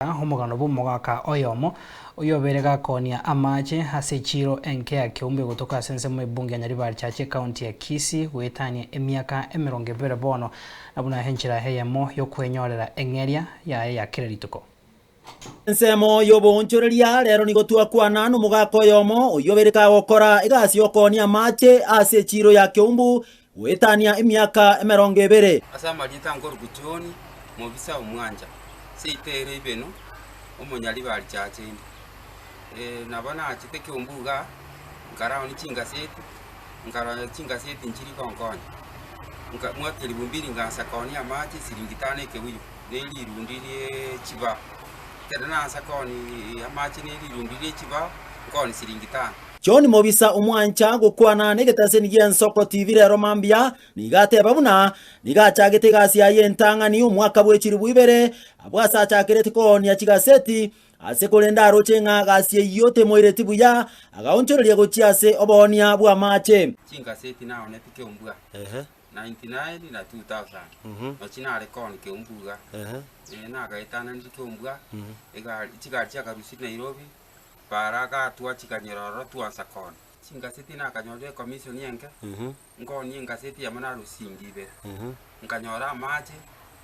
Omogano bw'omogaka oyomo oyio obeire gakoonia amache ase echiiro enke ya Keumbu egotoka ase ensemo y'ebunge ya Nyaribari Chache ekaunti ya Kisii goetania emiaka 20 bono na buna enchera eyemo y'okwenyorera eng'eria yaye ya kera rituko. Ensemo y'oboonchoreria rero nigo twakwana nomogaka oyomo oyio obeire kagokora egasi y'okoonia amache ase echiiro ya Keumbu goetania emiaka 20. Ase amarieta nkoruku John mobisa omwancha, seito ere ibeno, omonyaribari chachende. Nabo nachete keumbu igaa, nkaraoni chingaseti, nkarora chingaseti nchiri gonkonya. Nka mwaka elifu mbili ngansa koonia amache siringi tano ekebuyu, na erirundi rie chibao. Ekero naansa koonia amache na erirundi rie chibao, nkoonia siringi tano. John Mobisa omwancha gokwana negetaseni gi'Ensoko TV rero mambia, nigo ateba buna nigo achagete egasi yaye entang'ani omwaka bwe chilifu ibere abwo ase achakerete koonia chigaseti ase korende aroche ng'a gasi eyio temoireti buya agaonchoreria gochia ase oboonia bw'amache. Chingaseti naoneti keumbua 99 na 2000 nochi nare kooni keumbua iga nagaetananire keumbua egari chigari chiakarusire Nairobi Bara agatwa chikanyora ororo twansa koonia. Chingaseti nakanyorire ecommission enke, nkoonie engaseti eyemo narusia chiringi ibere. Nkanyora amache,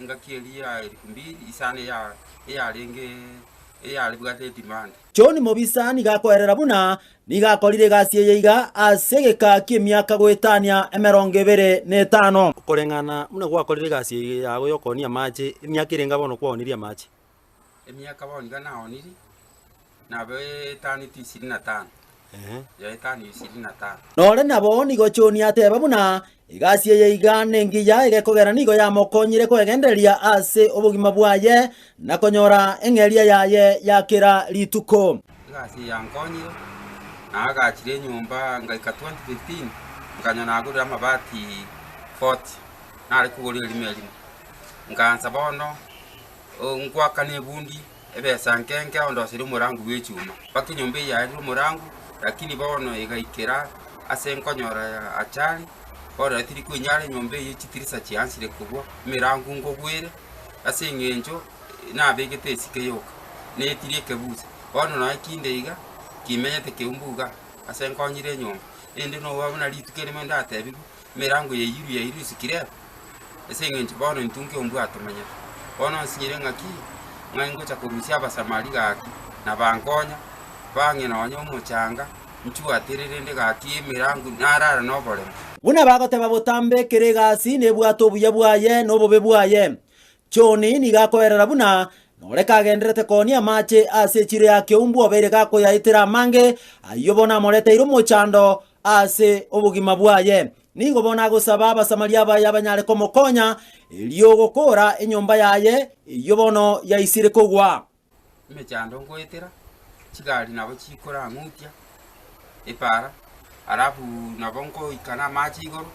engaki eria ya elfu mbili isano eya eyarenge eyarebwate edemand. John Mobisa nigo akoerera buna nigo akorire egasi eye iga ase egeka ki'emiaka goetania 25. Koreng'ana buna gwakorire egasi eye yago y'okoonia amache, emiaka erenga bono kwaonirie amache? Emiaka bono iga naonirie, nabo etaneti ishirini na tano, yaetani ishirini na tano. Nore nabo nigo John ateba buna egasi eye iga nengiya egekogera nigo yamokonyire koegendereria ase obogima bwaye na konyora eng'eria yaye ya kera rituko. Egasi eye yankonyire, naagachire enyomba ngaika 2015 nkanyora nagorire amabati 40, nare kogora erimo erimo. Nkaansa bono Ngoakana ebundi ebesa nke nke ondoserie omorangu bw'echuma. Mpaka enyomba eye yaerire omorangu, lakini bono egaikera ase nkonyora achari, bono tiri koinyara enyomba eyio chitirisa chiansire kobua, emerangu nkogwere, ase eng'encho nabegete esike yoka, netiri ekebusa. Bono nonye kinde iga, kimenyete keumbu igaa, ase nkonyire enyomba, rende noba buna rituko erimo ndatebiwe, Emerango yaiyirwe yairwe isikire ebe, ase eng'encho bono intwe nkeumbu atomenyete. Bono nsinyire ng'aki, ng'a ingocha korusia Abasamari gaki, na bankonya, bang'e nonya omochanga, nchwatere rende gaki emerango narara noboremo. Buna bagoteba botambe kera egasi nebwate obuya bwaye na obobe bwaye. John nigo akoerera buna nore kagendererete koonia amache ase echiro ya Keumbu obeire gakoyaetera amange, ayio bono amoreteire omochando ase obogima bwaye. Nigo bono agosaba Abasamaria baye abanyare komokonya, erio gokoora enyomba yaye eyio bono yaisire kogwa. Emechando ngoetera, chigari nabo chikorang'utia epaara, alafu nabo nkoika na amache igoro,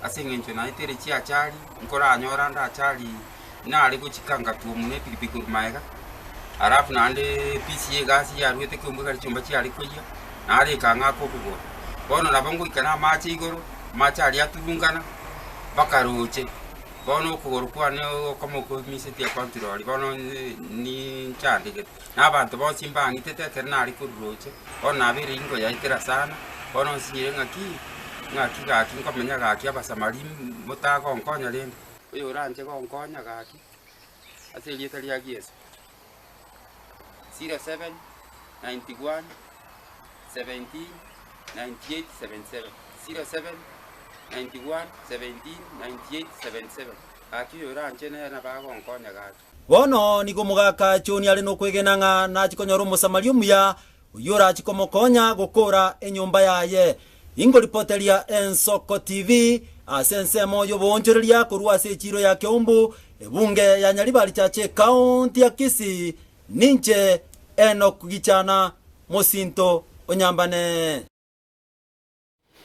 ase eng'encho naeteire chiachari, nkoranyora nde achari nare gochika ngatwomwa na epikipiki korwa magega, alafu naende epiece ya egasi yaruete keumbu ekero chinyomba chiare koyia, nare ekang'aka okogoro. Bono nabo ngoika na amache igoro, amache aria aturungana, mpaka roche. Bono okogoro kwane okomo komisetie ekontrol, bono ninchandegete, na abanto bonsi mbang'itete ekero nare korwa roche, bono nabeire ingoyaetera sana, bono nsinyire ng'aki, ng'aki gaki nkomenya gaki abasamari motagonkonya rende. Oyoranche gonkonya gaki, ase erieta ria Yeso, 07 91 17 98 77, 07 91 17 98 77, gaki oyoranche nere nabo agonkonya gaki. Bono nigo omogaka John are nokwegena ng'a nachie konyora Omosamaria omuya oyio orachie komokonya gokora enyomba yaye. Ingoripoteria Ensoko TV ase ensemo y'oboonchoreria korwa ase echiiro ya Keumbu, ebunge ya Nyaribari Chache ekaunti ya Kisii, ninche Enock Gichana, mosinto o Nyambane.